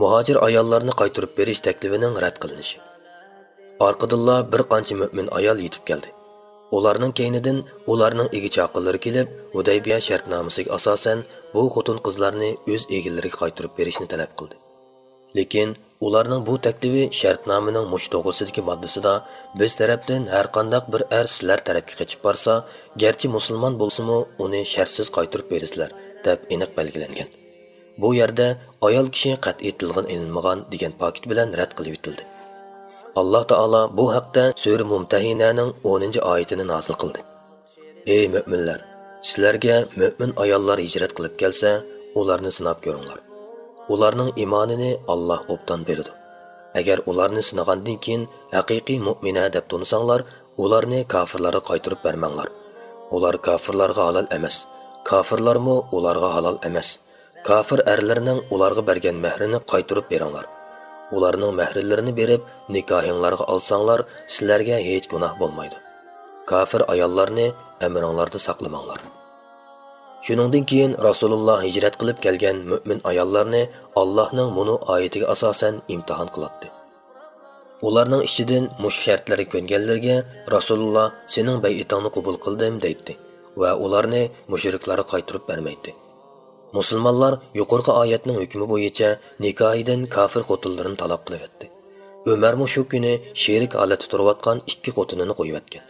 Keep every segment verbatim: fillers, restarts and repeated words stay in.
مۇھاجىر ئاياللارنى قايتۇرۇپ بېرىش تەكلىپىنىڭ رەت قىلىنىشى. ئارقىدىنلا بىر قانچە مۆمىن ئايال يېتىپ كەلدى. ئۇلارنىڭ كەينىدىن ئۇلارنىڭ ئىگە-چاقىلىرى كېلىپ، ھۇدەيبىيە شەرتنامىسىگە ئاساسەن بۇ خوتۇن-قىزلارنى ئۆز ئىگىلىرىگە قايتۇرۇپ بېرىشنى تەلەپ قىلدى. لېكىن ئۇلارنىڭ بۇ تەكلىپى شەرتنامىنىڭ مۇشۇ توغرىسىدىكى ماددىسىدا، «بىز تەرەپتىن ھەرقانداق بىر ئەر سىلەر تەرەپكە قېچىپ بارسا، گەرچە مۇسۇلمان بولسىمۇ، ئۇنى شەرتسىز قايتۇرۇپ بېرىسىلەر» دەپ ئېنىق بەلگىلەنگەن. بۇ يەردە ئايال كىشى قەتئىي تىلغا ئېلىنمىغان دېگەن پاكىت بىلەن رەت قىلىۋېتىلدى. ئاللا تائالا بۇ ھەقتە سۈرە مۇمتەھىنەنىڭ ئونىنچى ئايىتىنى نازىل قىلدى. «ئەي مۆمىنلەر! سىلەرگە مۆمىن ئاياللار ھىجرەت قىلىپ كەلسە، ئۇلارنى سىناپ كۆرۈڭلار. ئۇلارنىڭ ئىمانىنى ئاللا ئوبدان بىلىدۇ. ئەگەر ئۇلارنى سىنىغاندىن كېيىن ھەقىقىي مۆمىنە دەپ تونۇساڭلار، ئۇلارنى كاپىرلارغا قايتۇرۇپ بەرمەڭلار. ئۇلار كاپىرلارغا ھالال ئەمەس، كاپىرلارمۇ ئۇلارغا ھالال ئەمەس. كاپىر ئەرلىرىنىڭ ئۇلارغا بەرگەن مەھرىنى قايتۇرۇپ بېرىڭلار. ئۇلارنىڭ مەھرىلىرىنى بېرىپ، نىكاھىڭلارغا ئالساڭلار، سىلەرگە ھېچ گۇناھ بولمايدۇ. كاپىر ئاياللارنى ئەمرىڭلاردا ساقلىماڭلار.» شۇنىڭدىن كېيىن رەسۇلۇللا ھىجرەت قىلىپ كەلگەن مۆمىن ئاياللارنى ئاللاھنىڭ مۇنۇ ئايىتىگە ئاساسەن ئىمتىھان قىلاتتى. ئۇلارنىڭ ئىچىدىن مۇشۇ شەرتلەرگە كۆنگەنلىرىگە رەسۇلۇللا، «سېنىڭ بەيئىتىڭنى قوبۇل قىلدىم» دەيتتى ۋە ئۇلارنى مۇشرىكلارغا قايتۇرۇپ بەرمەيتتى. مۇسۇلمانلار يۇقىرىقى ئايەتنىڭ ھۆكمى بويىچە نىكاھىدىن كاپىر خوتۇنلىرىنى تالاق قىلىۋەتتى. ئۆمەرمۇ شۇ كۈنى شېرىك ھالەتتە تۇرۇۋاتقان ئىككى خوتۇنىنى قويۇۋەتكەن.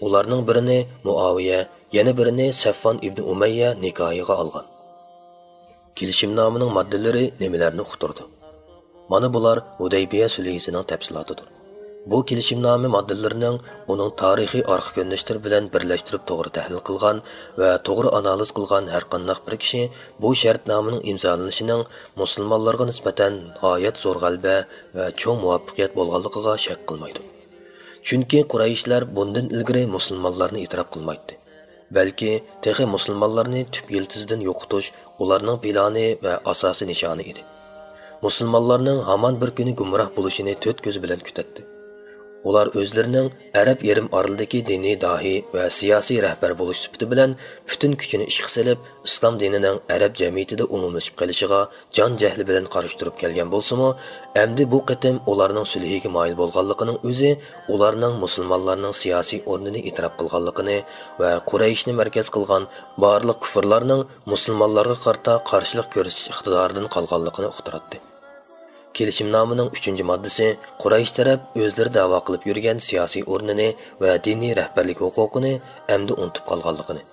ئۇلارنىڭ بىرىنى مۇئاۋىيە، يەنە بىرىنى سەفۋان ئىبنى ئۇمەييە نىكاھىغا ئالغان. كېلىشىمنامىنىڭ ماددىلىرى نېمىلەرنى ئۇقتۇرىدۇ؟ مانا بۇلار ھۇدەيبىيە سۈلھىسىنىڭ تەپسىلاتىدۇر. بۇ كېلىشىمنامە ماددىلىرىنىڭ ئۇنىڭ تارىخىي ئارقا كۆرۈنۈشلىرى بىلەن بىرلەشتۈرۈپ توغرا تەھلىل قىلغان ۋە توغرا ئانالىز قىلغان ھەرقانداق بىر كىشى بۇ شەرتنامىنىڭ ئىمزالىنىشىنىڭ مۇسۇلمانلارغا نىسبەتەن غايەت زور غەلىبە ۋە چوڭ مۇۋەپپەقىيەت بولغانلىقىغا شەك قىلمايدۇ. چۈنكى قۇرەيشلەر بۇندىن ئىلگىرى مۇسۇلمانلارنى ئېتىراپ قىلمايتتى. بەلكى تېخى مۇسۇلمانلارنى تۈپ يىلتىزىدىن يوقىتىش ئۇلارنىڭ پىلانى ۋە ئاساسىي نىشانى ئىدى. مۇسۇلمانلارنىڭ ھامان بىر كۈنى گۇمراھ بولۇشىنى تۆت كۆزى بىلەن كۈتەتتى. ئۇلار ئۆزلىرىنىڭ ئەرەب يېرىم ئارىلىدىكى دىنىي داھىي ۋە سىياسىي رەھبەر بولۇش سۈپىتى بىلەن پۈتۈن كۈچىنى ئىشقا سېلىپ، ئىسلام دىنىنىڭ ئەرەب جەمئىيىتىدە ئومۇملىشىپ قېلىشىغا جان جەھلى بىلەن قارشى تۇرۇپ كەلگەن بولسىمۇ، ئەمدى بۇ قېتىم ئۇلارنىڭ سۈلھىگە مايىل بولغانلىقىنىڭ ئۆزى ئۇلارنىڭ مۇسۇلمانلارنىڭ سىياسىي ئورنىنى ئېتىراپ قىلغانلىقىنى ۋە قۇرەيشنى مەركەز قىلغان بارلىق كۇفرلارنىڭ مۇسۇلمانلارغا قارىتا قارشىلىق كۆرسىتىش ئىقتىدارىدىن قالغانلىقىنى ئۇقتۇراتتى. كېلىشىمنامىنىڭ ئۈچىنچى ماددىسى قۇرەيش تەرەپ ئۆزلىرى دەۋا قىلىپ يۈرگەن سىياسىي ئورنىنى ۋە دىنىي رەھبەرلىك ھوقۇقىنى ئەمدى ئۇنتۇپ قالغانلىقىنى،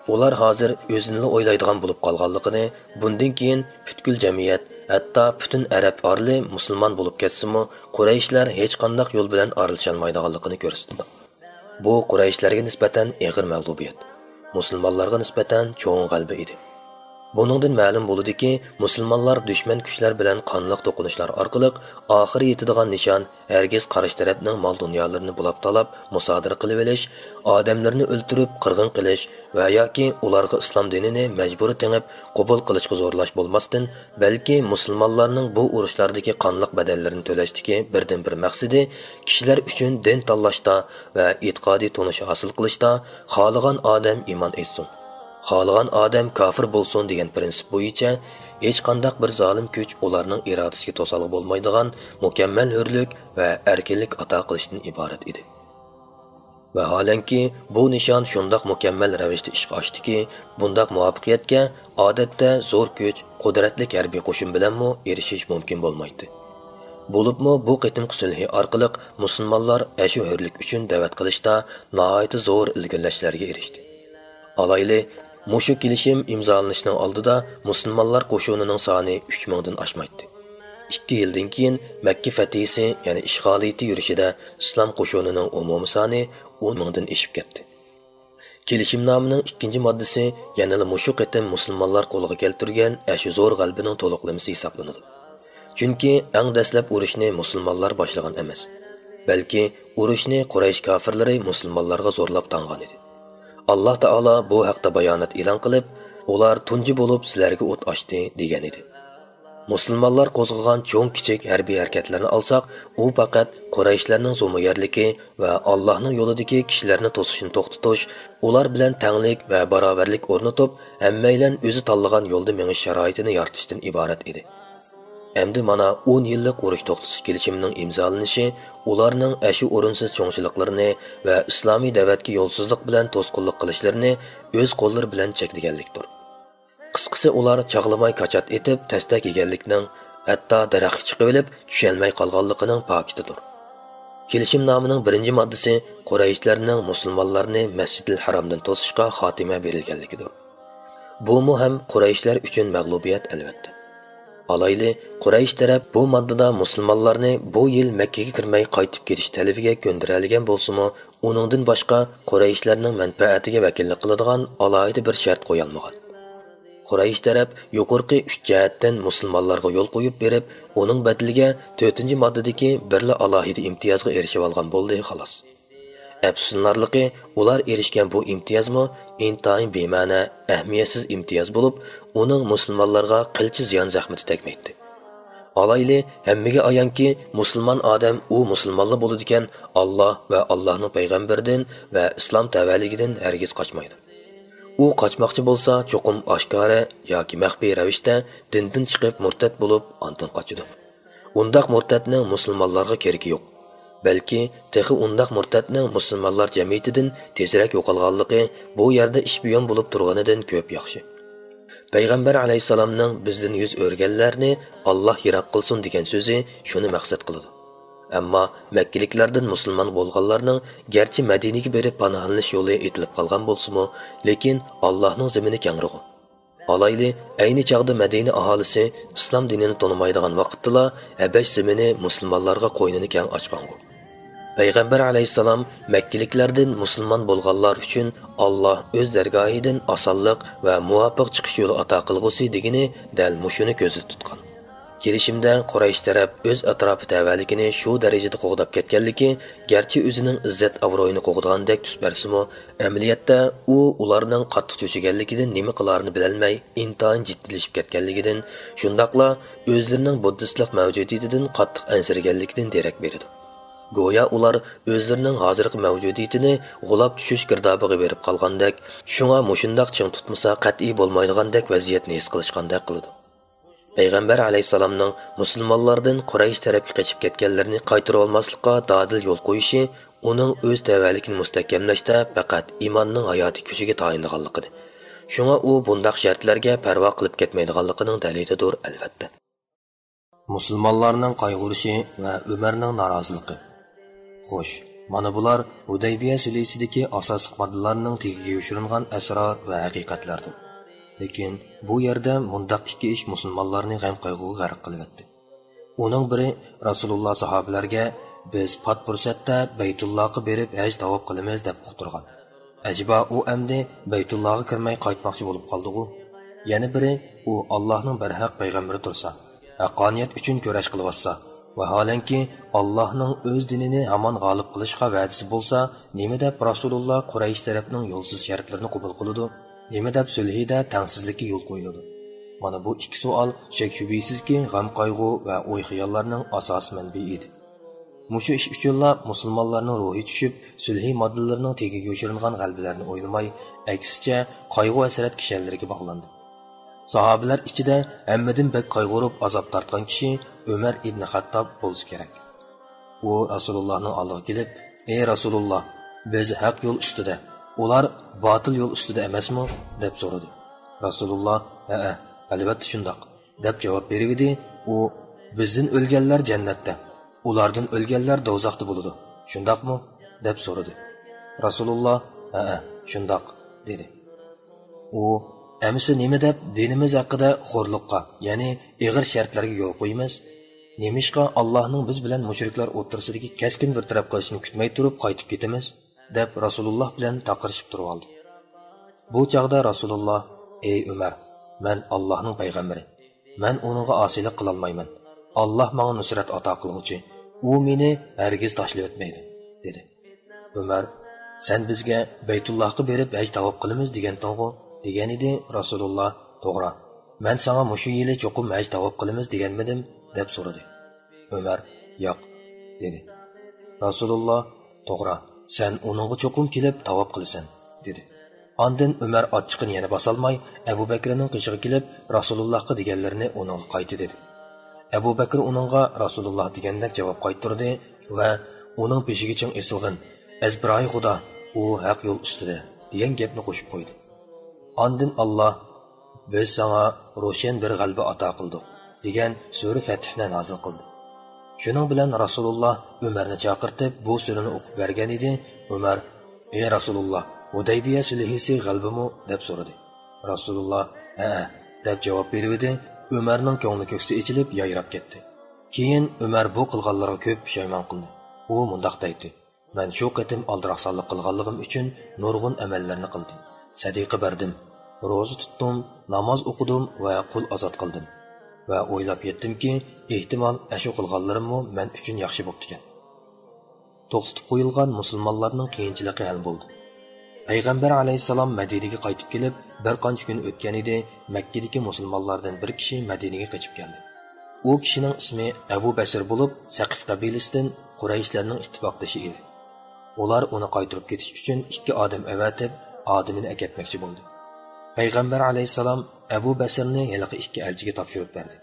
ئۇلار ھازىر ئۆزىنىلا ئويلايدىغان بولۇپ قالغانلىقىنى، بۇندىن كېيىن پۈتكۈل جەمئىيەت، ھەتتا پۈتۈن ئەرەب ئارىلى مۇسۇلمان بولۇپ كەتسىمۇ، قۇرەيشلەر ھېچقانداق يول بىلەن ئارىلىشالمايدىغانلىقىنى كۆرسىتىدۇ. بۇ قۇرەيشلەرگە نىسبەتەن ئېغىر مەغلۇبىيەت، مۇسۇلمانلارغا نىسبەتەن چوڭ غەلىبە ئىدى. بۇنىڭدىن مەلۇم بولىدۇكى، مۇسۇلمانلار دۈشمەن كۈچلەر بىلەن قانلىق توقۇنۇشلار ئارقىلىق ئاخىرى يېتىدىغان نىشان ھەرگىز قارشى تەرەپنىڭ مال-دۇنيالىرىنى بۇلاپ تالاپ مۇسادىرە قىلىۋېلىش، ئادەملىرىنى ئۆلتۈرۈپ قىرغىن قىلىش ۋە ياكى ئۇلارغا ئىسلام دىنىنى مەجبۇرىي تېڭىپ قوبۇل قىلىشقا زورلاش بولماستىن، بەلكى مۇسۇلمانلارنىڭ بۇ ئۇرۇشلاردىكى قانلىق بەدەللىرىنى تۆلەشتىكى بىردىنبىر مەقسىتى كىشىلەر ئۈچۈن دىن تاللاشتا ۋە ئېتىقادىي تونۇش ھاسىل قىلىشتا خالىغان ئادەم ئىمان ئېيتسۇن، خالىغان ئادەم كاپىر بولسۇن دېگەن پىرىنسىپ بويىچە ھېچقانداق بىر زالىم كۈچ ئۇلارنىڭ ئىرادىسىگە توسالغۇ بولمايدىغان مۇكەممەل ھۆرلۈك ۋە ئەركىنلىك ئاتا قىلىشتىن ئىبارەت ئىدى. ۋاھالەنكى، بۇ نىشان شۇنداق مۇكەممەل رەۋىشتە ئىشقا ئاشتىكى، بۇنداق مۇۋەپپەقىيەتكە ئادەتتە زور كۈچ، قۇدرەتلىك ھەربىي قوشۇن بىلەنمۇ ئېرىشىش مۇمكىن بولمايتتى. بولۇپمۇ بۇ قېتىمقى سۈلھى ئارقىلىق مۇسۇلمانلار ئەشۇ ھۆرلۈك ئۈچۈن دەۋەت قىلىشتا ناھايىتى زور ئىلگىرىلەشلەرگە ئېرىشتى. ئالايلى، مۇشۇ كېلىشىم ئىمزالىنىشنىڭ ئالدىدا مۇسۇلمانلار قوشۇنىنىڭ سانى ئۈچ مىڭدىن ئاشمايتتى. ئىككى يىلدىن كېيىن مەككە فەتھىسى، يەنى ئىشغالىيىتى يۈرۈشىدە ئىسلام قوشۇنىنىڭ ئومۇمىي سانى ئون مىڭدىن ئېشىپ كەتتى. كېلىشىمنامىنىڭ ئىككىنچى ماددىسى يەنىلا مۇشۇ قېتىم مۇسۇلمانلار قولىغا كەلتۈرگەن ئەشۇ زور غەلىبىنىڭ تولۇقلىمىسى ھېسابلىنىدۇ. چۈنكى ئەڭ دەسلەپ ئۇرۇشنى مۇسۇلمانلار باشلىغان ئەمەس، بەلكى ئۇرۇشنى قۇرەيش كاپىرلىرى مۇسۇلمانلارغا زورلاپ تاڭغان ئىدى. ئاللا تائالا بۇ ھەقتە بايانات ئېلان قىلىپ، «ئۇلار تۇنجى بولۇپ سىلەرگە ئوت ئاچتى» دېگەن ئىدى. مۇسۇلمانلار قوزغىغان چوڭ-كىچىك ھەربىي ھەرىكەتلەرنى ئالساق، ئۇ پەقەت قۇرەيشلەرنىڭ زومىگەرلىكى ۋە ئاللاھنىڭ يولىدىكى كىشىلەرنى توسۇشنى توختىتىش، ئۇلار بىلەن تەڭلىك ۋە باراۋەرلىك ئورنىتىپ، ھەممەيلەن ئۆزى تاللىغان يولدا مېڭىش شارائىتىنى يارىتىشتىن ئىبارەت ئىدى. ئەمدى مانا ئون يىللىق ئۇرۇش توختىتىش كېلىشىمىنىڭ ئىمزالىنىشى ئۇلارنىڭ ئەشۇ ئورۇنسىز چوڭچىلىقلىرىنى ۋە ئىسلامىي دەۋەتكە يولسىزلىق بىلەن توسقۇنلۇق قىلىشلىرىنى ئۆز قوللىرى بىلەن چەكلىگەنلىكتۇر. قىسقىسى، ئۇلار چاغلىماي كاچات ئېتىپ، تەستەك يېگەنلىكنىڭ، ھەتتا دەرەخكە چىقىۋېلىپ چۈشەلمەي قالغانلىقىنىڭ پاكىتىدۇر. كېلىشىمنامىنىڭ بىرىنچى ماددىسى قۇرەيشلەرنىڭ مۇسۇلمانلارنى مەسجىدىل ھارامدىن توسۇشقا خاتىمە بېرىلگەنلىكىدۇر. بۇمۇ ھەم قۇرەيشلەر ئۈچۈن مەغلۇبىيەت، ئەلۋەتتە. ئالايلى، قۇرەيش تەرەپ بۇ ماددىدا مۇسۇلمانلارنى بۇ يىل مەككىگە كىرمەي قايتىپ كېتىش تەلىپىگە كۆندۈرەلىگەن بولسىمۇ، ئۇنىڭدىن باشقا قۇرەيشلەرنىڭ مەنپەئەتىگە ۋەكىللىك قىلىدىغان ئالاھىدە بىر شەرت قويالمىغان. قۇرەيش تەرەپ يۇقىرىقى ئۈچ جەھەتتىن مۇسۇلمانلارغا يول قويۇپ بېرىپ، ئۇنىڭ بەدىلىگە تۆتىنچى ماددىدىكى بىرلا ئالاھىدە ئىمتىيازغا ئېرىشىۋالغان بولدى، خالاس. ئەپسۇسلىنارلىقى، ئۇلار ئېرىشكەن بۇ ئىمتىيازمۇ ئىنتايىن بىمەنە، ئەھمىيەتسىز ئىمتىياز بولۇپ، ئۇنىڭ مۇسۇلمانلارغا قىلچە زىيان زەخمىتى تەگمەيتتى. ئالايلى، ھەممىگە ئايانكى، مۇسۇلمان ئادەم ئۇ مۇسۇلمانلا بولىدىكەن، ئاللا ۋە ئاللانىڭ پەيغەمبىرىدىن ۋە ئىسلام تەۋەلىكىدىن ھەرگىز قاچمايدۇ. ئۇ قاچماقچى بولسا، چوقۇم ئاشكارا ياكى مەخپىي رەۋىشتە دىندىن چىقىپ مۇرتەت بولۇپ، ئاندىن قاچىدۇ. ئۇنداق مۇرتەتنىڭ مۇسۇلمانلارغا كېرىكى يوق. بەلكى تېخى ئۇنداق مۇرتەتنىڭ مۇسۇلمانلار جەمئىيىتىدىن تېزرەك يوقالغانلىقى بۇ يەردە ئىشپىيون بولۇپ تۇرغىنىدىن كۆپ ياخشى. پەيغەمبەر ئەلەيھىسسالامنىڭ بىزدىن يۈز ئۆرۈگەنلەرنى ئاللا يىراق قىلسۇن دېگەن سۆزى شۇنى مەقسەت قىلىدۇ. ئەمما مەككىلىكلەردىن مۇسۇلمان بولغانلارنىڭ گەرچە مەدىنىگە بېرىپ پاناھلىنىش يولى ئېتىلىپ قالغان بولسىمۇ، لېكىن ئاللانىڭ زېمىنى كەڭرىغۇ. ئالايلى، ئەينى چاغدا مەدىنە ئاھالىسى ئىسلام دىنىنى تونۇمايدىغان ۋاقىتتىلا، ھەبەش زېمىنى مۇسۇلمانلارغا قوينىنى كەڭ ئاچقانغۇ. پەيغەمبەر ئەلەيھىسسالام مەككىلىكلەردىن مۇسۇلمان بولغانلار ئۈچۈن ئاللا ئۆز دەرگاھىدىن ئاسانلىق ۋە مۇۋاپىق چىقىش يولى ئاتا قىلغۇسى دېگىنى دەل مۇشۇنى كۆزدە تۇتقان. كېلىشىمدە قۇرەيش تەرەپ ئۆز ئەتراپى تەۋەلىكىنى شۇ دەرىجىدە قوغداپ كەتكەنلىكى، گەرچە ئۆزىنىڭ ئىززەت-ئابرۇيىنى قوغدىغاندەك تۈس بەرسىمۇ، ئەمەلىيەتتە ئۇ ئۇلارنىڭ قاتتىق چۆچۈگەنلىكىدىن نېمە قىلارىنى بىلەلمەي، ئىنتايىن جىددىيلىشىپ كەتكەنلىكىدىن، شۇنداقلا ئۆزلىرىنىڭ بۇددىستلىق مەۋجۇدىيىتىدىن قاتتىق ئەنسىرىگەنلىكىدىن دېرەك بېرىدۇ. گويا ئۇلار ئۆزلىرىنىڭ ھازىرقى مەۋجۇدىيىتىنى غۇلاپ چۈشۈش گىردابىغا بېرىپ قالغاندەك، شۇڭا مۇشۇنداق چىڭ تۇتمىسا قەتئىي بولمايدىغاندەك ۋەزىيەتنى ھېس قىلىشقاندەك قىلىدۇ. پەيغەمبەر ئەلەيھىسسالامنىڭ مۇسۇلمانلاردىن قۇرەيش تەرەپكە قېچىپ كەتكەنلىرىنى قايتۇرۇۋالماسلىققا دادىل يول قويۇشى ئۇنىڭ ئۆز تەۋەلىكىنى مۇستەھكەملەشتە پەقەت ئىماننىڭ ھاياتىي كۈچىگە تايىنىدىغانلىقىنى، شۇڭا ئۇ بۇنداق شەرتلەرگە پەرۋا قىلىپ كەتمەيدىغانلىقىنىڭ دەلىلىدۇر، ئەلۋەتتە. مۇسۇلمانلارنىڭ قايغۇرۇشى ۋە ئۆمەرنىڭ نارازىلىقى. خوش، مانا بۇلار ھۇدەيبىيە سۈلھىسىدىكى ئاساسلىق ماددىلارنىڭ تېگىگە يوشۇرۇنغان ئەسرار ۋە ھەقىقەتلەردۇر. لېكىن بۇ يەردە مۇنداق ئىككى ئىش مۇسۇلمانلارنى غەم-قايغۇغا غەرق قىلىۋەتتى. ئۇنىڭ بىرى رەسۇلۇللا ساھابىلەرگە، «بىز پات پۇرسەتتە بەيتۇللاغا بېرىپ ھەج تاۋاپ قىلىمىز» دەپ ئۇقتۇرغان. ئەجەبا ئۇ ئەمدى بەيتۇللاغا كىرمەي قايتماقچى بولۇپ قالدىغۇ؟ يەنە بىرى، ئۇ ئاللاھنىڭ بەرھەق پەيغەمبىرى تۇرسا، ھەققانىيەت ئۈچۈن كۈرەش قىلىۋاتسا، ۋاھالەنكى، ئاللاھنىڭ ئۆز دىنىنى ھامان غالىب قىلىشقا ۋەدىسى بولسا، نېمە دەپ رەسۇلۇللا قۇرەيش تەرەپنىڭ يولسىز شەرتلىرىنى قوبۇل قىلىدۇ؟ نېمە دەپ سۈلھىدە تەڭسىزلىككە يول قويۇلىدۇ؟ مانا بۇ ئىككى سوئال شەك-شۈبھىسىزكى غەم-قايغۇ ۋە ئوي-خىياللارنىڭ ئاساسىي مەنبىيى ئىدى. مۇشۇ ئىش ئۈچۈنلا مۇسۇلمانلارنىڭ روھى چۈشۈپ، سۈلھى ماددىلىرىنىڭ تېگىگە يوشۇرۇنغان غەلىبىلەرنى ئوينىماي، ئەكسىچە، قايغۇ-ھەسرەت كىشەنلىرىگە باغلاندى. ساھابىلەر ئىچىدە ھەممىدىن بەك قايغۇرۇپ ئازاب تارتقان كىشى ئۆمەر ئىبنى خەتتاب بولسا كېرەك. ئۇ رەسۇلۇللانىڭ ئالدىغا كېلىپ، «ئەي رەسۇلۇللا، بىز ھەق يول ئۈستىدە، ئۇلار باتىل يول ئۈستىدە ئەمەسمۇ؟» دەپ سورىدى. رەسۇلۇللا، «ھەئە، ئەلۋەتتە شۇنداق» دەپ جاۋاب بېرىۋىدى. ئۇ، «بىزدىن ئۆلگەنلەر جەننەتتە، ئۇلاردىن ئۆلگەنلەر دوزاختا بولىدۇ، شۇنداقمۇ؟» دەپ سورىدى. رەسۇلۇللا، «ھەئە، شۇنداق» دېدى. ئۇ، «ئەمىسە نېمە دەپ دىنىمىز ھەققىدە خورلۇققا، يەنى ئېغىر شەرتلەرگە يول قويىمىز؟ نېمىشقا ئاللاھنىڭ بىز بىلەن مۇشرىكلار ئوتتۇرىسىدىكى كەسكىن بىر تەرەپ قىلىشىنى كۈتمەي تۇرۇپ قايتىپ كېتىمىز؟» دەپ رەسۇلۇللا بىلەن تاقىرىشىپ تۇرۇۋالدى. بۇ چاغدا رەسۇلۇللا، «ئەي ئۆمەر، مەن ئاللاھنىڭ پەيغەمبىرى. مەن ئۇنىڭغا ئاسىيلىق قىلالمايمەن. ئاللاھ ماڭا نۇسرەت ئاتا قىلغۇچى. ئۇ مېنى ھەرگىز تاشلىۋەتمەيدۇ» دېدى. ئۆمەر، «سەن بىزگە بەيتۇللاھقا بېرىپ ھەج تاۋاپ قىلىمىز دېگەنتىڭغۇ؟» دېگەنىدى. رەسۇلۇللا، «توغرا، مەن ساڭا مۇشۇ يىلى چوقۇم ھەج تاۋاپ قىلىمىز دېگەنمىدىم؟» دەپ سورىدى. ئۆمەر، «ياق» دېدى. رەسۇلۇللا، «توغرا، سەن ئۇنىڭغا چوقۇم كېلىپ تاۋاپ قىلىسەن» دېدى. ئاندىن ئۆمەر ئاچچىقىنى يەنە باسالماي، ئەبۇ بەكرىنىڭ قېشىغا كېلىپ، رەسۇلۇللاھقا دېگەنلىرىنى ئۇنىڭغا قايتا دېدى. ئەبۇ بەكرى ئۇنىڭغا رەسۇلۇللا دېگەندەك جاۋاب قايتۇردى ۋە ئۇنىڭ بېشىگە چىڭ ئېسىلغىن، ئەزبىرايى خۇدا، ئۇ ھەق يول ئۈستىدە، دېگەن گەپنى قوشۇپ قويدى. ئاندىن ئاللا، بىز ساڭا روشەن بىر غەلىبە ئاتا قىلدۇق، دېگەن سۈرە فەتھنى نازىل قىلدى. شۇنىڭ بىلەن رەسۇلۇللا ئۆمەرنى چاقىرتىپ، بۇ سۈرىنى ئوقۇپ بەرگەن ئىدى. ئۆمەر، ئەي رەسۇلۇللا، ھۇدەيبىيە سۈلھىسى غەلىبىمۇ؟ دەپ سورىدى. رەسۇلۇللا، ھەئە، دەپ جاۋاب بېرىۋىدى. ئۆمەرنىڭ كۆڭلى كۆكسى ئېچىلىپ يايراپ كەتتى. كېيىن ئۆمەر بۇ قىلغانلىرىغا كۆپ پۇشايمان قىلدى. ئۇ مۇنداق دەيتتى، مەن شۇ قېتىم ئالدىراقسانلىق قىلغانلىقىم ئۈچۈن نۇرغۇن ئەمەللەرنى قىلدىم. سەدىقە بەردىم، روزا تۇتتۇم، ناماز ئوقۇدۇم ۋە قۇل ئازاد قىلدىم. ۋە ئويلاپ يەتتىمكى، ئېھتىمال، ئەشۇ قىلغانلىرىممۇ مەن ئۈچۈن ياخشى بوپتىكەن. توختىتىپ قويۇلغان مۇسۇلمانلارنىڭ قىيىنچىلىقى ھەل بولدى. پەيغەمبەر ئەلەيھىسسالام مەدىنىگە قايتىپ كېلىپ، بىر قانچە كۈن ئۆتكەن ئىدى، مەككىدىكى مۇسۇلمانلاردىن بىر كىشى مەدىنىگە قېچىپ كەلدى. ئۇ كىشىنىڭ ئىسمى ئەبۇ بەسىر بولۇپ، سەقىف قەبىلىسىدىن، قۇرەيشلەرنىڭ ئىتتىپاقدىشى ئىدى. ئۇلار ئۇنى قايتۇرۇپ كېتىش ئۈچۈن ئىككى ئادەم ئەۋەتىپ، ئادىمىنى ئەكەتمەكچى بولدى. پەيغەمبەر ئەلەيھىسسالام ئەبۇ بەسىرنى ھېلىقى ئىككى ئەلچىگە تاپشۇرۇپ بەردى.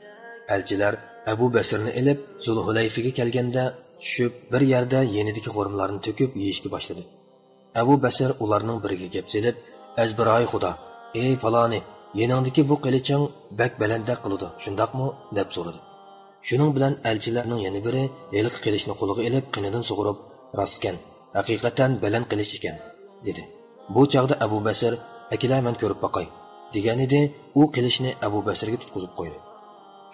ئەلچىلەر ئەبۇ بەسىرنى ئېلىپ، زۇلھۇلەيفىگە كەلگەندە، چۈشۈپ، بىر يەردە يېنىدىكى خورمىلارنى تۆكۈپ يېيىشكە باشلىدى. ئەبۇ بەسىر ئۇلارنىڭ بىرىگە گەپ سېلىپ، ئەزبىراي خۇدا، ئەي پالانى، يېنىڭدىكى بۇ قىلىچىڭ بەك بەلەندەك قىلىدۇ، شۇنداقمۇ؟ دەپ سورىدى. شۇنىڭ بىلەن ئەلچىلەرنىڭ يەنە بىرى ھېلىقى قىلىچنى قولىغا ئېلىپ، قېنىدىن سۇغۇرۇپ، راستكەن، ھەقىقەتەن بەلەن قىلىچ ئىكەن، دېدى. بۇ چاغدا ئەبۇ بەسىر، ئەكېلە مەن كۆرۈپ باقاي، دېگەنىدى، ئۇ قىلىچنى ئەبۇ بەسىرگە تۇتقۇزۇپ قويدى.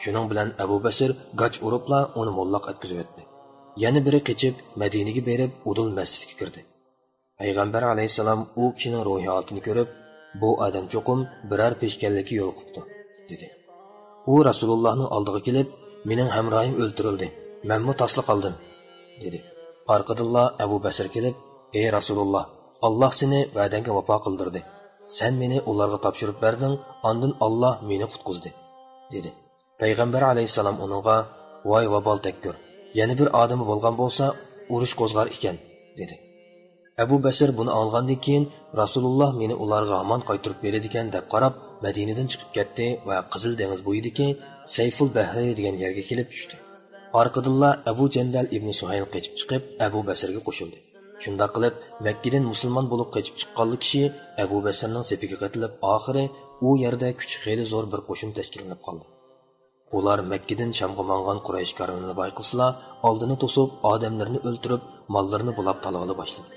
شۇنىڭ بىلەن ئەبۇ بەسىر گاچ ئۇرۇپلا ئۇنى موللاق ئەتكۈزۈۋەتتى. يەنە بىرى قېچىپ، مەدىنىگە بېرىپ، ئۇدۇل مەسچىتكە كىردى. پەيغەمبەر ئەلەيھىسسالام ئۇ كىشىنىڭ روھىي ھالىتىنى كۆرۈپ، بۇ ئادەم چوقۇم بىرەر پېشكەللىككە يولۇقۇپتۇ، دېدى. ئۇ رەسۇلۇللاھنىڭ ئالدىغا كېلىپ، مېنىڭ ھەمراھىم ئۆلتۈرۈلدى، مەنمۇ تاسلا قالدىم، دېدى. ئارقىدىنلا ئەبۇ بەسىر كېلىپ، ئەي رەسۇلۇللا، ئاللاھ سېنى ۋەدەڭگە ۋاپا قىلدۇردى. سەن مېنى ئۇلارغا تاپشۇرۇپ بەردىڭ، ئاندىن ئاللاھ مېنى قۇتقۇزدى، دېدى. پەيغەمبەر ئەلەيھىسسالام ئۇنىڭغا، ۋاي ۋابال تەككۈر، يەنە بىر ئادىمى بولغان بولسا، ئۇرۇش قوزغار ئىكەن، دېدى. ئەبۇ بەسىر بۇنى ئاڭلىغاندىن كېيىن، رەسۇلۇللاھ مېنى ئۇلارغا ھامان قايتۇرۇپ بېرىدىكەن دەپ قاراپ، مەدىنىدىن چىقىپ كەتتى ۋە قىزىل دېڭىز بويىدىكى سەيفۇل بەھرى دېگەن يەرگە كېلىپ چۈشتى. ئارقىدىنلا ئەبۇ جەندەل ئىبنى سۇھەيل قېچىپ چىقىپ، ئەبۇ بەسىرگە قوشۇلدى. شۇنداق قىلىپ، مەككىدىن مۇسۇلمان بولۇپ قېچىپ چىققانلا كىشى ئەبۇ بەسىرنىڭ سېپىگە قېتىلىپ، ئاخىرى ئۇ يەردە كۈچى خېلى زور بىر قوشۇن تەشكىللىنىپ قالدى. ئۇلار مەككىدىن شامغا ماڭغان قۇرەيش كارۋىنىنى بايقىسىلا، ئالدىنى توسۇپ، ئادەملىرىنى ئۆلتۈرۈپ، ماللىرىنى بۇلاپ تالىغىلى باشلىدى.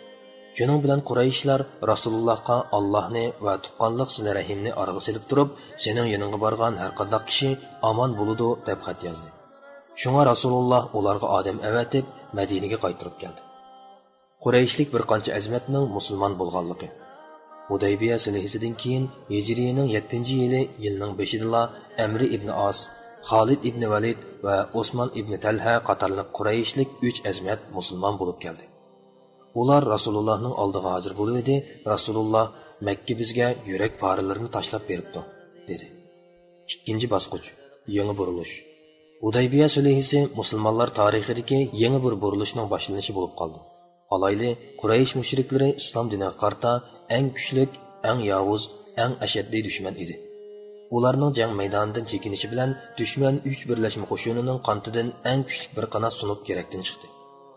شۇنىڭ بىلەن قۇرەيشلەر رەسۇلۇللاھقا ئاللاھنى ۋە تۇغقانلىق سىلە رەھىمنى ئارىغا سېلىپ تۇرۇپ، سېنىڭ يېنىڭغا بارغان ھەرقانداق كىشى ئامان بولىدۇ، دەپ خەت يازدى. شۇڭا رەسۇلۇللاھ ئۇلارغا ئادەم ئەۋەتىپ، مەدىنىگە قايتۇرۇپ كەلدى. قۇرەيشلىك بىر قانچە ئەزىمەتنىڭ مۇسۇلمان بولغانلىقى. ھۇدەيبىيە سۈلھىسىدىن كېيىن، ھىجرىينىڭ يەتتىنچى يىلى، يىلنىڭ بېشىدىلا ئەمرى ئىبنى ئاس، خالىد ئىبنى ۋەلىد ۋە ئوسمان ئىبنى تەلھە قاتارلىق قۇرەيشلىك ئۈچ ئەزىمەت مۇسۇلمان بولۇپ كەلدى. ئۇلار رەسۇلۇللاھنىڭ ئالدىغا ھازىر بولۇۋىدى، رەسۇلۇللاھ، مەككە بىزگە يۈرەك پارىلىرىنى تاشلاپ بېرىپتۇ، دېدى. ئىككىنچى باسقۇچ، يېڭى بۇرۇلۇش. ھۇدەيبىيە سۈلھىسى مۇسۇلمانلار تارىخىدىكى يېڭى بىر بۇرۇلۇشنىڭ باشلىنىشى بولۇپ قالدى. ئالايلى، قۇرەيش مۇشرىكلىرى ئىسلام دىنىغا قارىتا ئەڭ كۈچلۈك، ئەڭ ياۋۇز، ئەڭ ئەشەددىي دۈشمەن ئىدى. ئۇلارنىڭ جەڭ مەيدانىدىن چېكىنىشى بىلەن دۈشمەن ئۈچ بىرلەشمە قوشۇنىنىڭ قانىتىدىن ئەڭ كۈچلۈك بىر قانات سۇنۇپ كېرەكتىن چىقتى.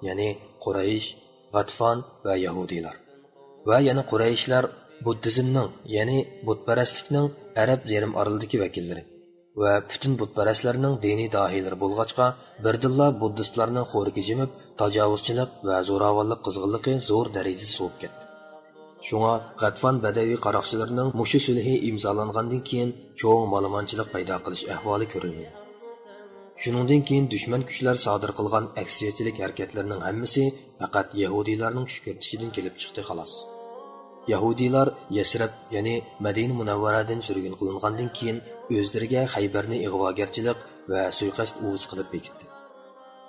يەنى قۇرەيش، غەتفان ۋە يەھۇدىيلار. ۋە يەنە قۇرەيشلەر بۇددىزمنىڭ، يەنى بۇتپەرەسلىكنىڭ ئەرەب يېرىم ئارىلىدىكى ۋەكىللىرى ۋە پۈتۈن بۇتپەرەسلەرنىڭ دىنىي داھىيلىرى بولغاچقا، بىردىنلا بۇددىستلارنىڭ خورىكى جىمىپ، تاجاۋۇزچىلىق ۋە زوراۋانلىق قىزغىنلىقى زور دەرىجىدە سوۋۇپ كەتتى. شۇڭا غەتفان بەدەۋى قاراقچىلىرىنىڭ مۇشۇ سۈلھى ئىمزالانغاندىن كېيىن چوڭ مالىمانچىلىق پەيدا قىلىش ئەھۋالى كۆرۈلمىدى. شۇنىڭدىن كېيىن دۈشمەن كۈچلەر سادىر قىلغان ئەكسىچىلىك ھەرىكەتلىرىنىڭ ھەممىسى پەقەت يەھۇدىيلارنىڭ كۈشكۈرتۈشىدىن كېلىپ چىقتى، خالاس. يەھۇدىيلار يەسرىب، يەنى مەدىنە مۇنەۋۋەرەدىن سۈرگۈن قىلىنغاندىن كېيىن، ئۆزلىرىگە خەيبەرنى ئىغۋاگەرچىلىك ۋە سۇيىقەست ئۇۋىسى قىلىپ بېكىتتى.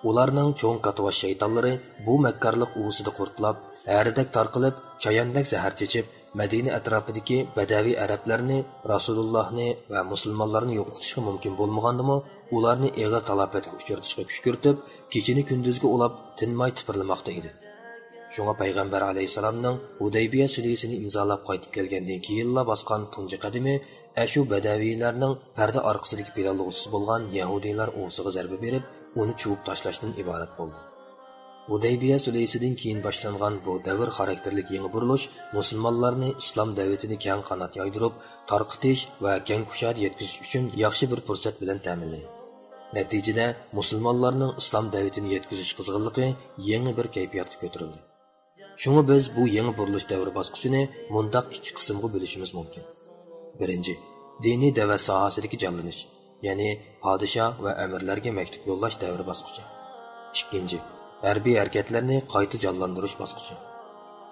ئۇلارنىڭ چوڭ كاتتىباش شەيتانلىرى بۇ مەككارلىق ئۇۋىسىدا قۇرتلاپ، ھەرىدەك تارقىلىپ، چاياندەك زەھەر چېچىپ، مەدىنە ئەتراپىدىكى بەدەۋىي ئەرەبلەرنى، رەسۇلۇللاھنى ۋە مۇسۇلمانلارنى يوقىتىشقا مۇمكىن بولمىغاندىمۇ، ئۇلارنى ئېغىر تالاپەتكە ئۇچرىتىشقا كۈشكۈرتۈپ، كېچىنى كۈندۈزگە ئۇلاپ، تىنماي تىپىرلىماقتا ئىدى. شۇڭا پەيغەمبەر ئەلەيھىسسالامنىڭ ھۇدەيبىيە سۈلھىسىنى ئىمزالاپ قايتىپ كەلگەندىن كېيىنلا باسقان تۇنجى قەدىمى ئەشۇ بەدەۋىيلەرنىڭ پەردە ئارقىسىدىكى پىلانلىغۇچىسى بولغان يەھۇدىيلار ئۇۋىسىغا زەربە بېرىپ، ئۇنى چۇۋۇپ تاشلاشتىن ئىبارەت بولدى. ھۇدەيبىيە سۈلھىسىدىن كېيىن باشلانغان بۇ دەۋر خاراكتېرلىك يېڭى بۇرۇلۇش مۇسۇلمانلارنى ئىسلام دەۋىتىنى كەڭ قانات يايدۇرۇپ، تارقىتىش ۋە كەڭ كۇشادە يەتكۈزۈش ئۈچۈن ياخشى بىر پۇرسەت بىلەن تەمىنلىدى. نەتىجىدە، مۇسۇلمانلارنىڭ ئىسلام دەۋىتىنى يەتكۈزۈش قىزغىنلىقى يېڭى بىر كەيپىياتقا كۆتۈرۈلدى. شۇڭا بىز بۇ يېڭى بۇرۇلۇش دەۋرى باسقۇچىنى مۇنداق ئىككى قىسىمغا بۆلۈشىمىز مۇمكىن. بىرىنچى، دىنىي دەۋەت ساھەسىدىكى جانلىنىش، يەنى پادىشاھ ۋە ئەمىرلەرگە مەكتۇپ يوللاش دەۋرى باسقۇچى. ئىككىنچى، ھەربىي ھەرىكەتلەرنى قايتا جانلاندۇرۇش باسقۇچى.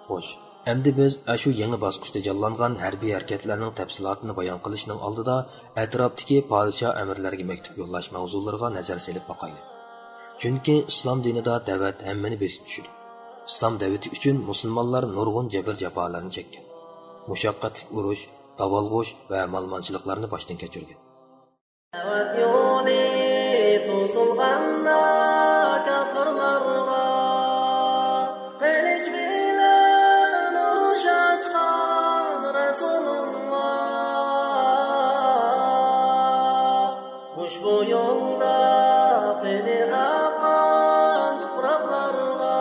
خوش، ئەمدى بىز ئاشۇ يېڭى باسقۇچتا جانلانغان ھەربىي ھەرىكەتلەرنىڭ تەپسىلاتىنى بايان قىلىشنىڭ ئالدىدا ئەتراپتىكى پادىشاھ ئەمىرلەرگە مەكتۇپ يوللاش مەۋزۇلىرىغا نەزەر سېلىپ باقايلى. چۈنكى ئىسلام دىنىدا دەۋەت ھەممىنى بېسىپ چۈشىدۇ. ئىسلام دەۋىتى ئۈچۈن مۇسۇلمانلار نۇرغۇن جەبىر-جاپالارنى چەككەن. مۇشەققەتلىك ئۇرۇش، داۋالغۇش ۋە مالىمانچىلىقلارنى باشتىن كەچۈرگەن. دەۋەت يولى توسۇلغاندا كاپىرلارغا، قىلىچ بىلەن ئۇرۇش ئاچقان رەسۇلۇللا. ئۇشبۇ يولدا قېنى ئاققان تۇپراقلارغا،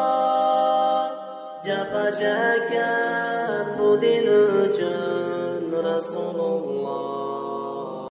جاپا چەككەن بۇ دىن ئۈچۈن رەسۇلۇللا.